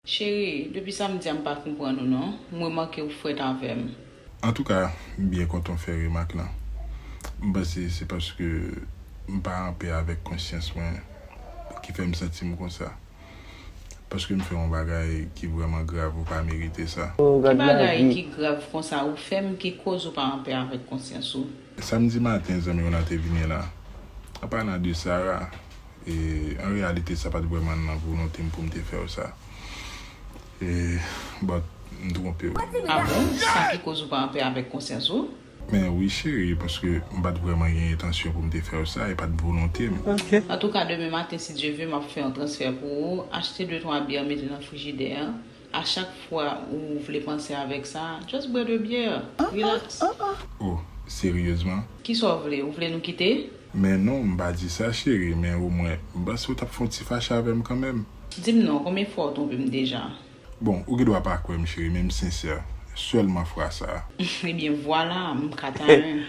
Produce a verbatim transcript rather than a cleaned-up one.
Cheri, depi samdi a m pa konprann ou non. M remake w frèt avè m. Antouka, m byen kontan w fè remak lan. M panse se paske m pa anpè avèk konsyans mwen ki fè m santi m konsa. Paske m fè yon bagay ki vrèman grav, ou pa merite sa. Ki bagay ki grav konsa ou fè m ki koz ou pa anpè avèk konsyans ou? Samdi maten, zanmi w lan te vini la. An palan de Sara, e, an reyalite, sa pa t vrèman nan volonte m pou m te fè w sa. E, but, m twonpe w. Ah bon? Sa ki koz ou pa anpè avèk konsyans ou? Men wi, cheri, paske m pa t vrèman gen entansyon pou m te fè w sa, e pa t volonte m. Antouka, demen maten, si Dye ve, m ap fè yon transfè pou ou, achte de twa byè, mete nan frijidè an. A chak fwa ou vle panse avèk sa, just bwè de byè. Relax. Oh, seryezman? Kisa w vle? Ou vle nou kite? Men non, m pa di sa, cheri, men omwen, m panse w t ap fè yon ti fache avè m kanmenm. Di m non, konbyen fwa w twonpe m deja? Bon, ou gen dwa pa kwè m, cheri, men m sensè. Sèlman fwa sa a. Ebyen, vwala, m ka tayen.